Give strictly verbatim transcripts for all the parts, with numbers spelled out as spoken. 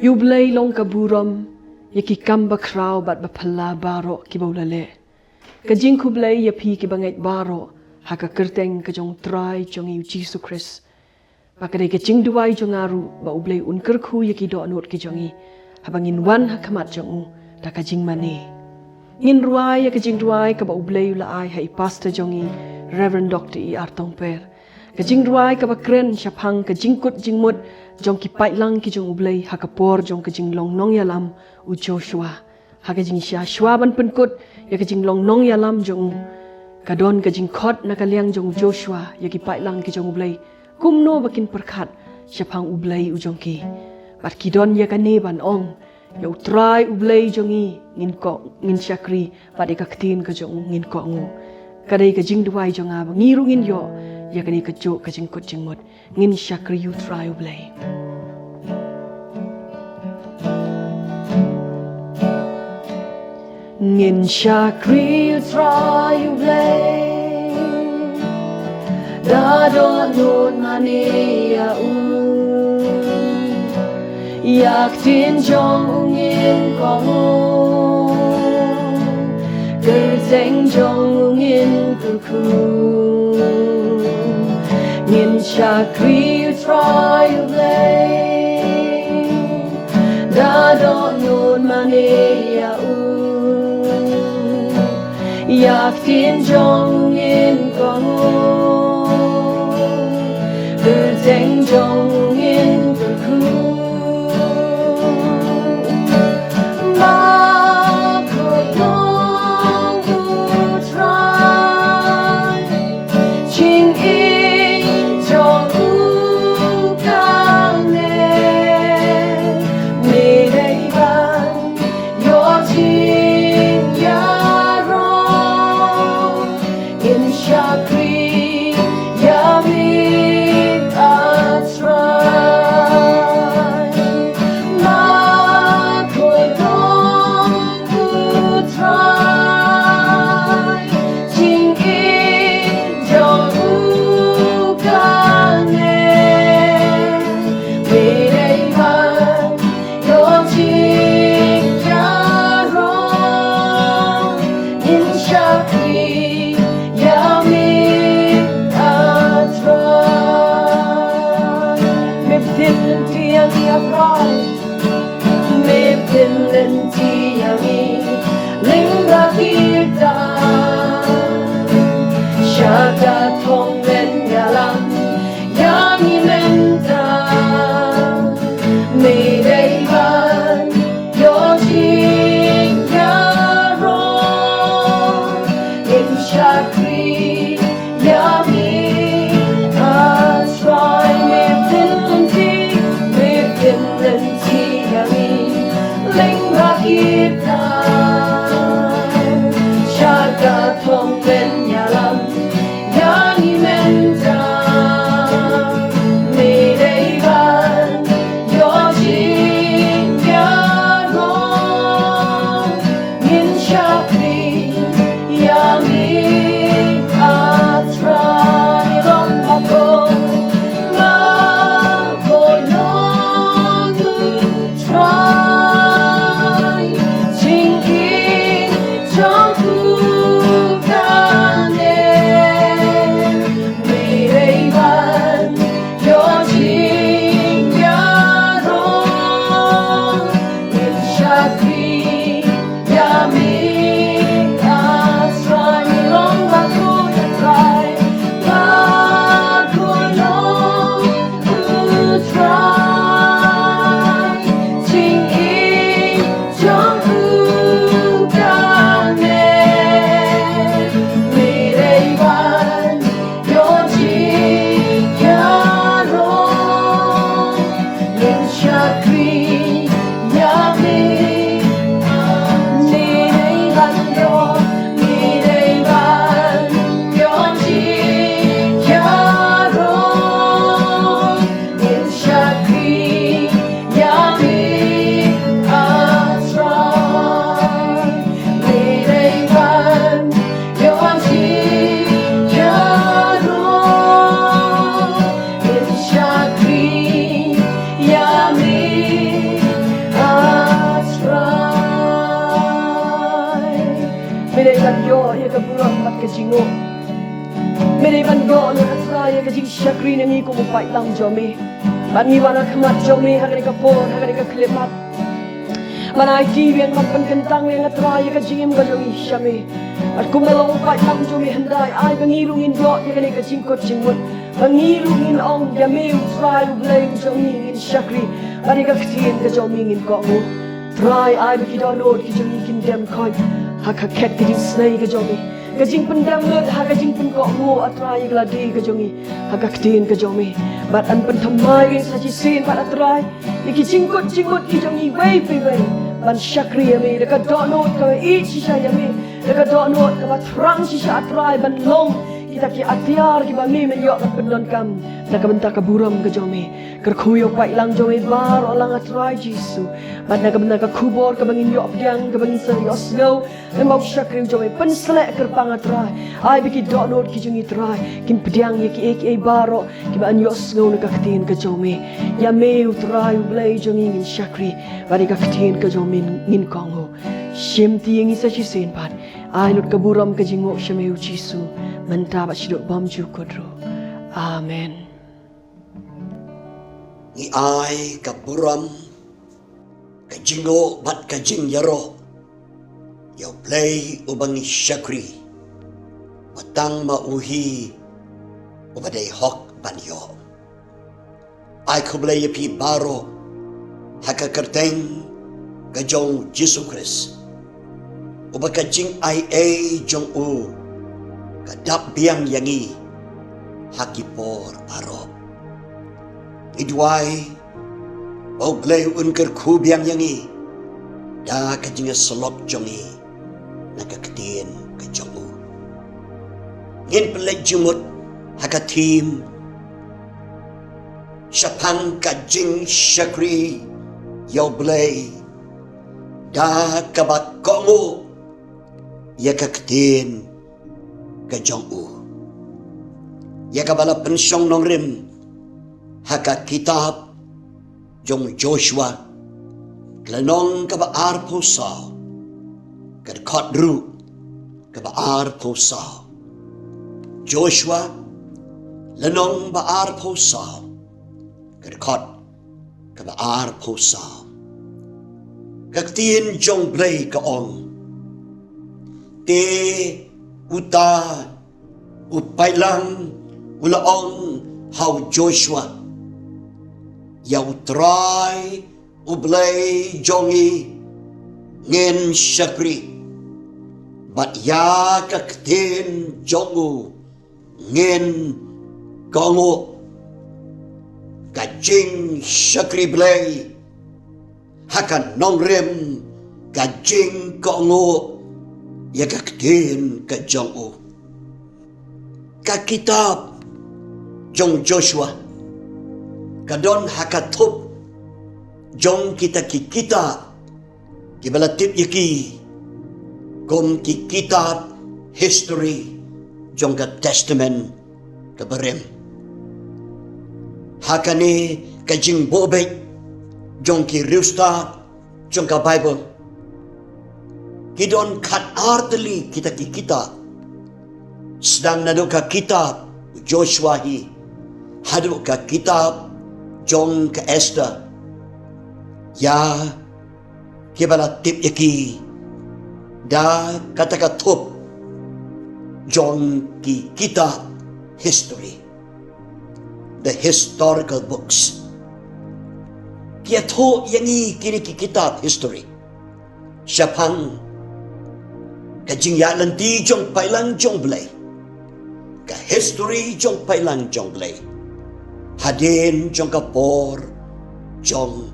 Ïa U Blei long ka burom ïa ki kam bakhraw bad baphylla baroh kiba u la leh. Ka jingkhublei ïa phi kiba ngeit baroh ha ka kyrteng ka jong U Trai jong ngi U Jisu Khrist. Ba ka dei ka jingduwai jong nga ruh ba U Blei un kyrkhu ïa ki dohnud ki jong ngi haba ngin wan ha khmat jong u da ka jingmane. Ngin rwai ïa ka jingduwai kaba U Blei u la ai ha i pastor jong ngi, Reverend Doctor E R Tongper. Ka jingduwai kaba kren shaphang ka jingkut jingmut jong ki paidlang ki jong U Blei ha ka por jong ka jinglong nongïalam u Joshua. Ha ka jingshisha shuwa ban pynkut ïa ka jinglong nongïalam jong u, ka don ka jingkhot na ka liang jong u Joshua ïa ki paidlang ki jong U Blei kumno ba kin pyrkhat shaphang U Blei u jong ki. Bad ki don ïa kane ban ong, ïa U Trai U Blei jong ngi ngin ko-, ngin shakri, bad ïa ka ktien ka jong u ngin kohnguh. Ka dei ka jingduwai jong nga ba ngi ruh ngin ïoh ïa kane kajuh ka jingkut jingmut. Ngin shakri ïa U Trai U Blei. Ngin shakri ïa U Trai U Blei, da dohnud mane ïa u. Ïa ka ktien jong u ngin kohnguh, kyrteng jong u ngin kyrkhu. Ngin shakri ïa U Trai U Blei, da dohnud mane ïa u. Ïa ka ktien jong u ngin kohnguh, kyrteng jong u ngin kyrkhu. Ba khuid long U Trai, jingïeit jong u kane. Me dei ban ïoh jingïaroh, ngin shakri ïa me, ah Trai. Ma khuid long U Trai, jingïeit jong u kane. Me dei ban ïoh jingïaroh, ngin shakri ïa me, ah Trai. Me pynlynti ïa ngi, ah Trai. Me pynlynti ïa ngi lyngba ki rta. Sha ka thong lynñialam ïa ngi mynta. Me dei ban ïoh jingïaroh, ngin shakri ïa me, ah Trai. Me pynlynti, me pynlynti ïa ngi lyngba ki rta. Sha ka thong lynñialam ïa ngi mynta. Me dei ban ïoh jingïaroh, ngin shakri ïa me, ah Trai. Long ma ko, ma ko long U Trai, jingïeit jong u kane. Me dei ban ïoh jingïaroh, ngin shakri ïa me, ah Trai. Me dei ban ïoh ïa ka burom bad ka jingnguh. Me dei ban ïoh lut, A Trai, ïa ka jingshakri na ngi kum u paidlang jong me. Bad ngi wan ha khmat jong me ha kane ka por, ha kane ka khyllipmat, ban aiti biang, ban pynkyntang biang, A Trai, ïa ka jingim ka jong ngi sha me. Bad kum ba long u paidlang jong me hyndai, ai ba ngi ruh ngin ïoh ïa kane ka jingkut jingmut, ba ngi ruh ngin ong, ïa me U Trai U Blei jong ngi ngin shakri, bad ïa ka ktien ka jong me ngin kohnguh. Trai, ai ba ki dohnud ki jong ngi kin dem khoit ha ka khet ka jingsnei ka jong me, ka jingpyndem lut ha ka jingpynkohnguh, A Trai, ïa ka lade ka jong ngi ha ka ktien ka jong me. Bad yn pynthymmai biang sa shisien pat, A Trai, ïa ki jingkut jingmut ki jong ngi iwei pa iwei, ban shakri ïa me da ka dohnud kaba ïeit shisha ïa me, da ka dohnud kaba thrang shisha, A Trai, ban long kita ki atiar kiba me men ïoh ban pyndonkam na ka bynta ka burom ka jong me. Kyrkhu ïa u paidlang jong me baroh lang, A Trai Jisu. Bad na ka bynta ka khubor kaba ngin ïoh pdiang, kaba ngin sa ïohsngew, lem bad u shakri jong me, pynsleh kyrpang, A Trai. Ai ba ki dohnud ki jong ngi, Trai, kin pdiang ïa kiei kiei baroh kiba yn ïohsngew na ka ktien ka jong me. Ïa me U Trai U Blei jong ngi ngin shakri, bad ïa ka ktien ka jong me ngin kohnguh. Shimti ïa ngi sa shisien pat. Ai lut ka burom ka jingnguh sha me, U Jisu, mynta bad shaduh bymjukut ruh. Amen. Ngi ai ka burom, ka jingnguh bad ka jingïaroh ïa U Blei uba ngi shakri, ba tang ma u hi uba dei hok ban ïoh. Ai khublei ïa phi baroh ha ka kyrteng ka jong U Jisu Khrist, uba ka jingaiei jong u ka dap biang ïa ngi ha ki por baroh. Ngi duwai ba U Blei un kyrkhu biang ïa ngi da ka jingïasyllok jong ngi na ka ktien ka jong u. Ngin pynleit jingmut ha ka theme shaphang ka jingshakri ïa U Blei da kaba kohnguh ïa ka ktien ka jong u, ïa kaba la pynshong nongrim ha ka kitab jong Joshua, ka lynnong kaba arphew saw, ka dkhot ruh kaba arphew saw. Joshua, lynnong ba arphew saw, ka dkhot kaba arphew saw. Ka ktien jong U Blei ka ong: Te uta u paidlang u la ong ha u Joshua: Ïa U Trai U Blei jong ngi ngin shakri, bad ïa ka ktien jong u ngin kohnguh. Ka jingshakri Blei ha ka nongrim, ka jingkohnguh ïa ka ktien ka jong u. Ka kitab jong Joshua ka don ha ka thup jong kita ki kitab kiba la tip ïa ki kum ki kitab history jong ka Testament kaba rim. Ha kane ka jingbuh beit jong ki riewstad jong ka Baibl, ki don khatar tylli kita ki kitab, sdang naduh ka kitab Joshua hi haduh ka kitab jong ka Esther, ïa kiba la tip ïa ki da kata ka thup jong ki kitab history, the historical books. Ki ïathuh ïa ngi kine ki kitab history shaphang ka jingïaid lynti jong paidlang jong Blei, ka history jong paidlang jong Blei hadien jong ka por jong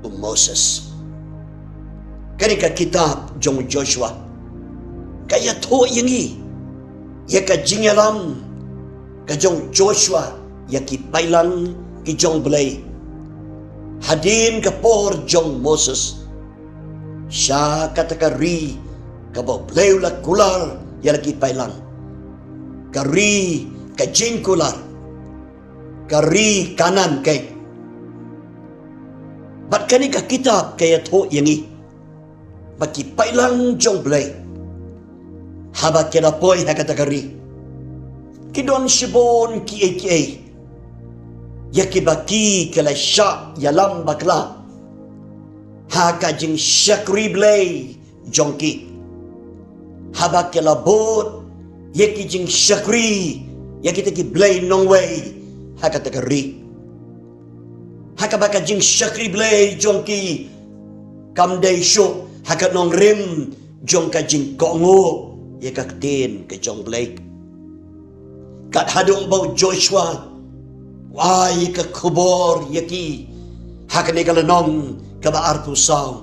u Moses. Kane ka kitab jong Joshua ka ïathuh ïa ngi ïa ka jingïalam ka jong Joshua ïa ki paidlang ki jong Blei hadien ka por jong Moses, sha kata ka ri kaba U Blei u la kular ïa la ki paidlang, ka ri ka jingkular, ka ri Kanaan keiñ. Bad kane ka kitab ka ïathuh ïa ngi ba ki paidlang jong Blei Haba ki la poi ha kata ka ri, ki don shibun kiei kiei ïa kiba ki la shah ïalam bakla ha ka jingshakri Blei jong ki. Haba ki la bud ïa ki jingshakri ïa kita ki blei nongwei ha kata ka ri, ha kaba ka jingshakri Blei jong ki kam dei shuh ha ka nongrim jong ka jingkohnguh ïa ka ktien ka jong Blei. Kat haduh ba u Joshua u ai ka khubor ïa ki ha kane ka lynnong kaba arphew saw,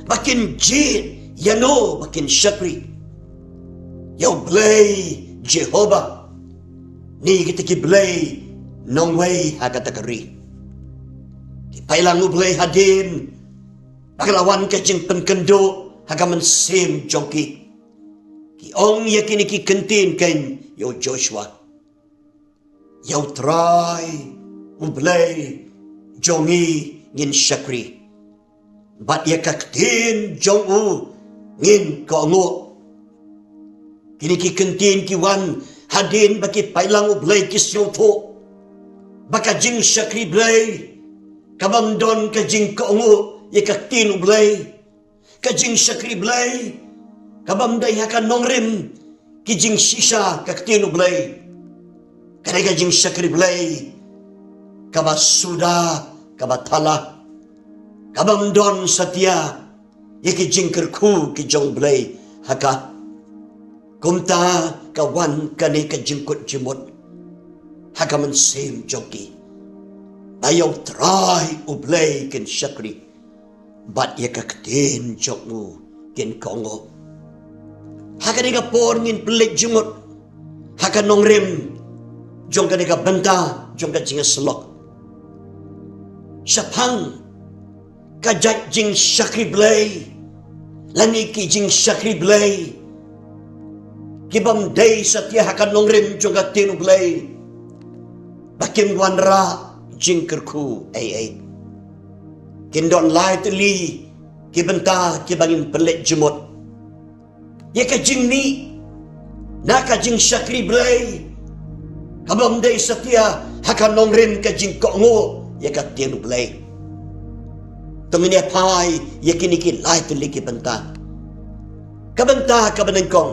ba kin jied ïa no ba kin shakri, ïa U Blei Jehobah ne kita ki blei nongwei ha kata ka ri? Ki pailang U Blei hadien ba ka la wan ka jingpynkynduh ha ka mynsiem jong ki, ki ong ïa kine ki kyntien kein ïa u Joshua: Ïa U Trai U Blei jong ngi ngin shakri, bad ïa ka ktien jong u ngin kohnguh. Kine ki kyntien ki wan hadien ba ki pailang U Blei ki sngewthuh ba ka jingshakri Blei ka bym don ka jingkohnguh ïa ka ktien U Blei. Ka jingshakri Blei ka bym dei ha ka nongrim ki jingshisha ka ktien U Blei. Ka dei ka jingshakri Blei kaba suda, kaba thala, ka bym don satia ïa ki jingkyrkhu ki jong Blei ha ka. Kumta ka wan kane ka jingkut jingmut ha ka mynsiem jong ki, ba ïa U Trai U Blei kin shakri, bad ïa ka ktien jong u kin kohnguh. Ha kane ka por ngin pynleit jingmut ha ka nongrim jong kane ka bynta jong ka jingïasyllok shaphang ka jait jingshakri Blei, lane ki jingshakri Blei ki bym dei satia ha ka nongrim jong ka ktien U Blei, ba kin wanrah jingkyrkhu ei ei. Kin don lai tylli ki bynta kiba ngin pynleit jingmut ïa ka jingmih na ka jingshakri Blei ka bym dei satia ha ka nongrim ka jingkohnguh ïa ka ktien U Blei. To ngin ïa phai ïa kine ki lai tylli ki bynta. Ka bynta kaba nyngkong,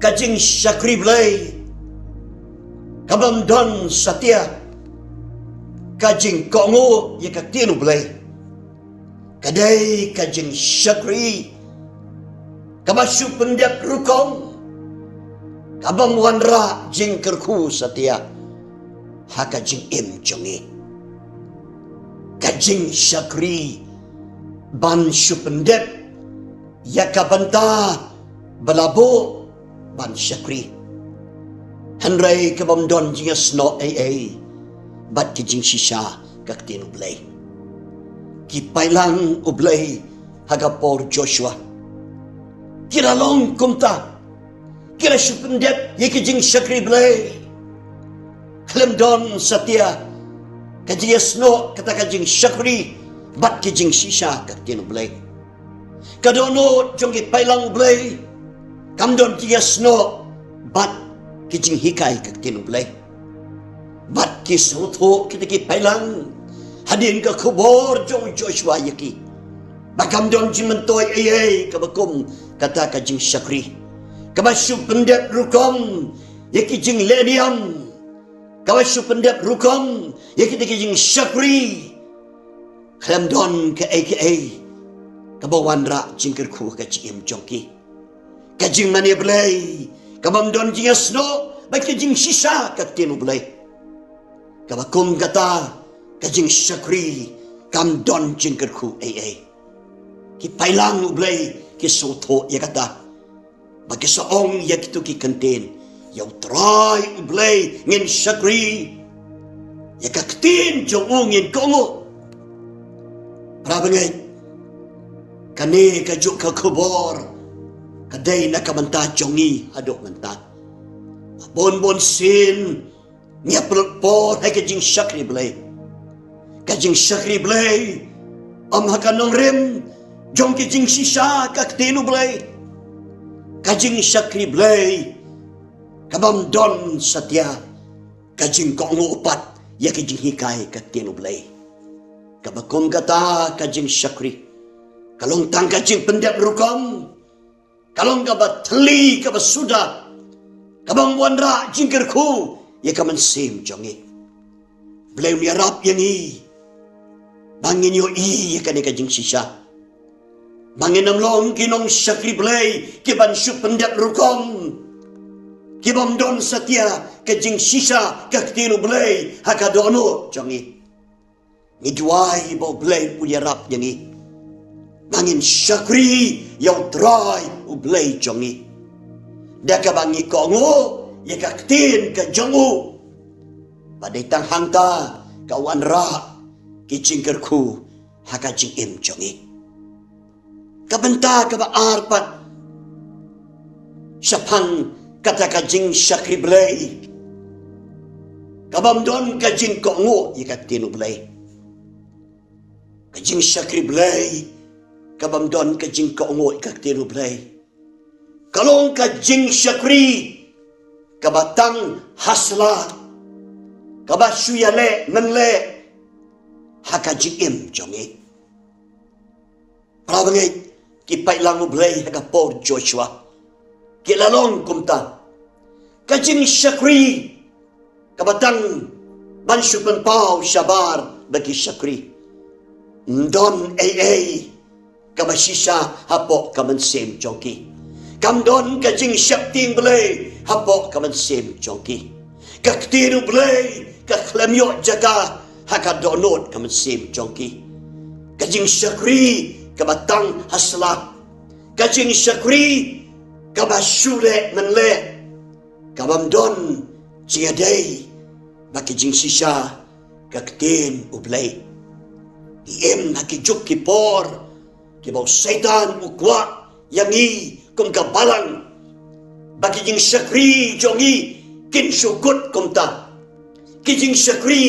ka jingshakri Blei ka bym don satia ka jingkohnguh ïa ka ktien U Blei. Ka dei ka jingshakri kaba shu pyndep rukom, ka bym wanrah jingkyrkhu satia ha ka jingim jong ngi. Ka jingshakri ban shu pyndep ïa ka bynta ba la buh ban shakri, hynrei ka bym don jingïasnoh ei ei bad ki jingshisha ka ktien U Blei. Ki pailang U Blei ha ka por Joshua ki la long kumta, ki la shu pyndep ïa ki jingshakri Blei. Khlem don satia ka jingïasnoh kata ka jingshakri bad ki jingshisha ka ktien U Blei. Ka dohnud jong ki pailang U Blei kam don jingïasnoh bad ki jinghikai ka ktien U Blei. Bad ki sngewthuh kita ki pailang hadien ka khubor jong u Joshua ïa ki, ba kam don jingmyntoi ei ei kaba kum kata ka jingshakri kaba shu pyndep rukom ïa ki jinglehniam, kaba shu pyndep rukom ïa kita ki jingshakri, khlem don kaei kaei kaba wanrah jingkyrkhu ha ka jingim jong ki. Ka jingmane Blei ka bym don jingïasnoh bad ka jingshisha ka ktien U Blei, kaba kum kata ka jingshakri kam don jingkyrkhu ei ei. Ki pailang U Blei ki sngewthuh ïa kata, ba ki sa ong ïa kito ki kyntien: Ïa U Trai U Blei ngin shakri, ïa ka ktien jong u ngin kohnguh. Para bangeit, kane kajuh ka khubor ka dei na ka bynta jong ngi haduh mynta. Bun bun sien ngi ïa pynlut por ha ka jingshakri Blei. Ka jingshakri Blei ym ha ka nongrim jong ka jingshisha ka ktien U Blei. Ka jingshakri Blei ka bym don satia ka jingkohnguh pat ïa ka jinghikai ka ktien u Blei. Kaba kum kata ka jingshakri ka long tang ka jingpyndep rukom, ka long kaba thylli, kaba suda, ka bym wanrah jingkyrkhu ïa ka mynsiem jong ngi. Blei un ïarap ïa ngi ba ngin ïohi ïa kane ka jingshisha, ba ngin ym long ki nongshakri Blei ki ban shu pyndep rukom, ki bym don satia ka jingshisha ka ktien u Blei ha ka dohnud jong ngi. Ngi duwai ba u Blei un ïarap ïa ngi ba ngin shakri ïa u Trai u Blei jong ngi da kaba ngi kohnguh ïa ka ktien ka jong u, ba dei tang hangta ka wanrah ki jingkyrkhu ha ka jingim jong ngi. Ka bynta kaba ar pat shaphang kata ka jingshakri Blei ka bym don ka jingkohnguh ïa ka ktien u Blei. Ka jingshakri Blei ka bym don ka jingkohnguh ïa ka ktien u Blei ka long ka jingshakri kaba tang ha sla, kaba shu ïaleh mynleh ha ka jingim jong ngi. Para bangeit, ki paidlang u Blei ha ka por Joshua ki la long kumta. Ka jingshakri kaba tang ban shu pynpaw shabar ba ki shakri, ym don ei ei kaba shisha hapoh ka mynsiem jong ki. Kam don ka jingsheptieng Blei hapoh ka mynsiem jong ki. Ka ktien u Blei ka khlem ïoh jaka ha ka dohnud ka mynsiem jong ki. Ka jingshakri kaba tang ha sla, ka jingshakri kaba shu leh mynleh, ka bym don jingïadei bad ka jingshisha ka ktien u Blei. Ngi im ha ki juk ki por kiba u Soitan u kwah ïa ngi kum ka balang ba ki jingshakri jong ngi kin shu kut kumta. Ki jingshakri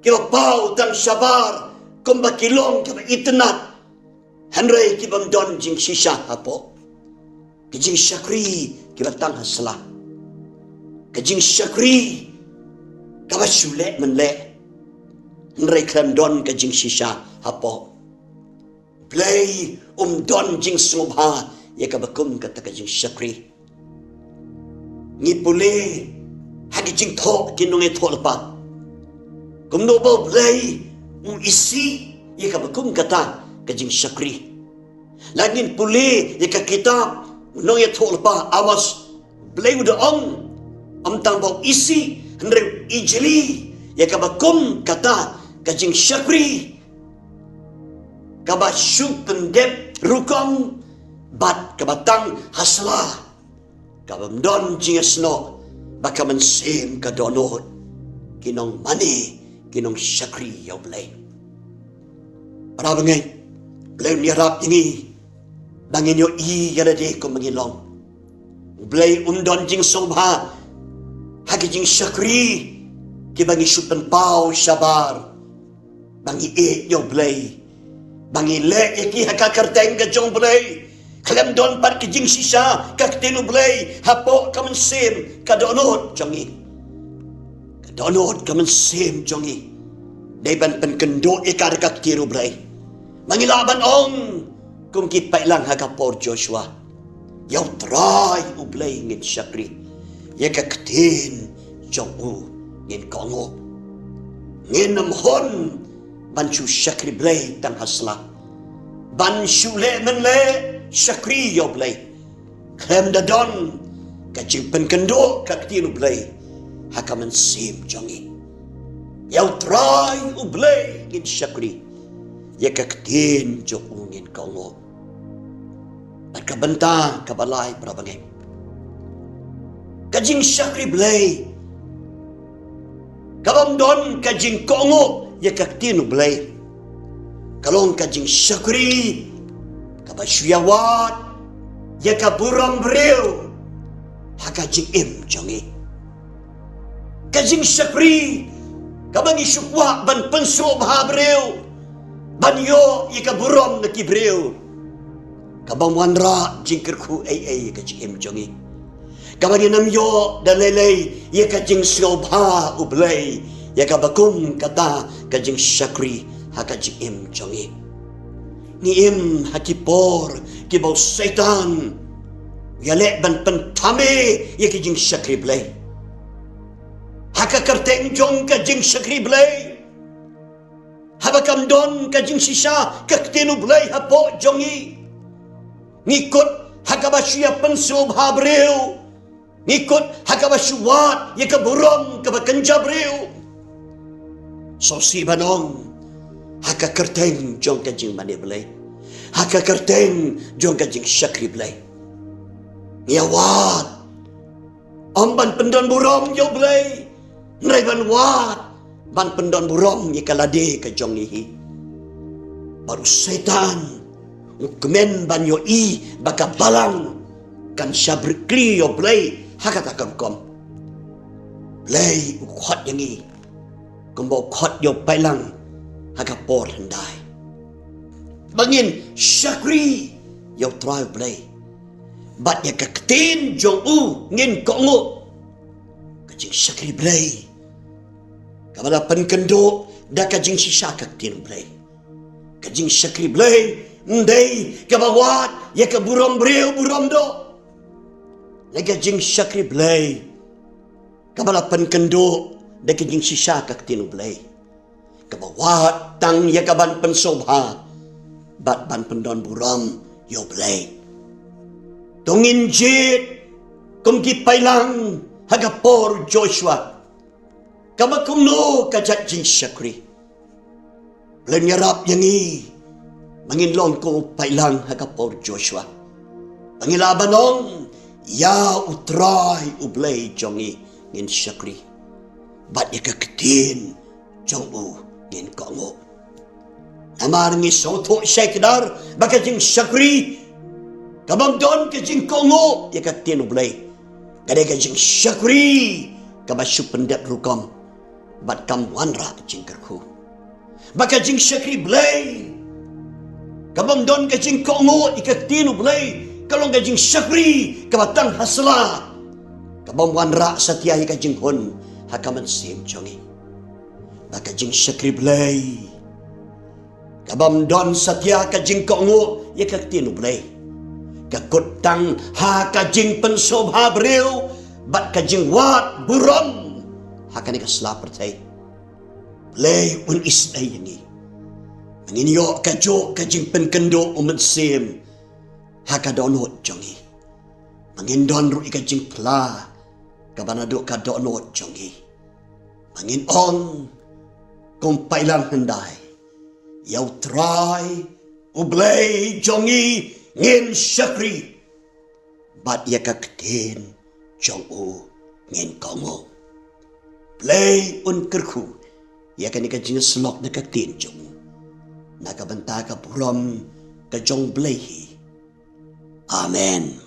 kiba paw tang shabar kumba ki long kiba itynnad, hynrei ki bym don jingshisha hapoh. Ki jingshakri kiba tang ha sla, ki jingshakri kaba shu leh mynleh, hynrei khlem don ka jingshisha hapoh. Blei um don jingsngewbha ïa kaba kum kata ka jingshakri. Ngi pule ha ki jingthoh ki nongïathuhlypa kumno ba u Blei u isih ïa kaba kum kata ka jingshakri. Lada ngin pule ïa ka kitab u nongïathuhlypa Amos, Blei u da ong, ym tang ba u isih, hynrei u ijli ïa kaba kum kata ka jingshakri kaba shu pyndep rukom bad kaba tang ha sla, kaba ym don jingïasnoh bad ka mynsiem ka dohnud, ki nongmane, ki nongshakri ïa u Blei. Para bangeit, Blei un ïarap ïa ngi ba ngin ïohi ïa lade kumba ngin long. U Blei um don jingsngewbha ha ki jingshakri kiba ngi shu pynpaw shabar ba ngi ïeit ïa u Blei, ba ngi leh ïa ki ha ka kyrteng ka jong u Blei. Khlem don pat ka jingshisha ka ktien u Blei hapoh ka mynsiem ka dohnud jong ngi. Ka dohnud ka mynsiem jong ngi dei ban pynkynduh ïa ka da ka ktien u Blei. Ba ngi lah ban ong kum ki paidlang ha ka por Joshua, ïa u Trai u Blei ngin shakri, ïa ka ktien jong u ngin kohnguh. Ngin ym hun ban shu shakri Blei tang ha sla, ban shu leh mynleh shakri ïa u Blei khlem da don ka jingpynkynduh ka ktien u Blei ha ka mynsiem jong ngi. Ïa u Trai u Blei ngin shakri, ïa ka ktien jong u ngin kohnguh. Bad ka bynta kaba lai, para bangeit, ka jingshakri Blei kaba ym don ka jingkohnguh ïa ka ktien u Blei ka long ka jingshakri kaba shu ïawad ïa ka burom briew ha ka jingim jong ngi. Ka jingshakri kaba ngi shu kwah ban pynsngewbha briew, ban ïoh ïa ka burom na ki briew. Ka bym wanrah jingkyrkhu ei ei ïa ka jingim jong ngi. Kaba ngin ym ïoh da lei lei ïa ka jingsngewbha U Blei ïa kaba kum kata ka jingshakri ha ka jingim jong ngi. Ngi im ha ki por kiba u Soitan u ïaleh ban pynthame ïa ka jingshakri Blei. Ha ka kyrteng jong ka jingshakri Blei, haba kam don ka jingshisha ka ktien U Blei hapoh jong ngi, ngi kut ha kaba shu ïa pynsngewbha briew. Ngi kut ha kaba shu wad ïa ka burom kaba kynja briew. Sngewsih ban ong, ha ka kyrteng jong ka jingmane Blei, ha ka kyrteng jong ka jingshakri Blei, ngi ïa wad, ym ban pyndon burom ïa U Blei, hynrei ban wad ban pyndon burom ïa ka lade ka jong ngi hi. Bad u Soitan u kmen ban ïohi ba ka balang kan sha bret kli ïa U Blei ha kata ka rukom. Blei u khot ïa ngi kumba u khot ïa u paidlang ha ka por hyndai, ba ngin shakri ïa U Trai U Blei bad ïa ka ktien jong u ngin kohnguh. Ka jingshakri Blei kaba la pynkynduh da ka jingshisha ka ktien Blei. Ka jingshakri Blei ym dei kaba wad ïa ka burom briew burom doh. Hynrei ka jingshakri Blei kaba la pynkynduh da ka jingshisha ka ktien U Blei, kaba wad tang ïa ka ban pynsngewbha bad ban pyndon burom ïa U Blei. To ngin jied kum ki paidlang ha ka por Joshua. Kaba kumno ka jait jingshakri? Blei un ïarap ïa ngi ba ngin long kum u paidlang ha ka por Joshua, ba ngin lah ban ong, ïa U Trai U Blei jong ngi ngin shakri, bad ïa ka ktien jong u ngin kohnguh. Namar ngi sngewthuh shai kdar ba ka jingshakri ka bym don ka jingkohnguh ïa ka ktien U Blei, ka dei ka jingshakri kaba shu pyndep rukom bad kam wanrah jingkyrkhu. Ba ka jingshakri Blei ka bym don ka jingkohnguh ïa ka ktien U Blei, ka long ka jingshakri kaba tang ha sla, ka bym wanrah satia ïa ka jinghun ha ka mynsiem jong ngi. Ba ka jingshakri Blei ka bym don satia ka jingkohnguh ïa ka ktien U Blei, ka kut tang ha ka jingpynsngewbha briew bad ka jingwad burom ha kane ka sla pyrthei. Blei un isynei ïa ngi ba ngin ïoh kajuh ka jingpynkynduh u Mynsiem ha ka dohnud jong ngi, ba ngin don ruh ïa ka jingphla kaba naduh ka dohnud jong ngi, ba ngin ong kum paidlang hyndai, ïa U Trai U Blei jong ngi ngin shakri, bad ïa ka ktien jong u ngin kohnguh. Blei un kyrkhu ïa kane ka jingïasyllok da ka ktien jong u, na ka bynta ka burom ka jong U Blei hi. Amen.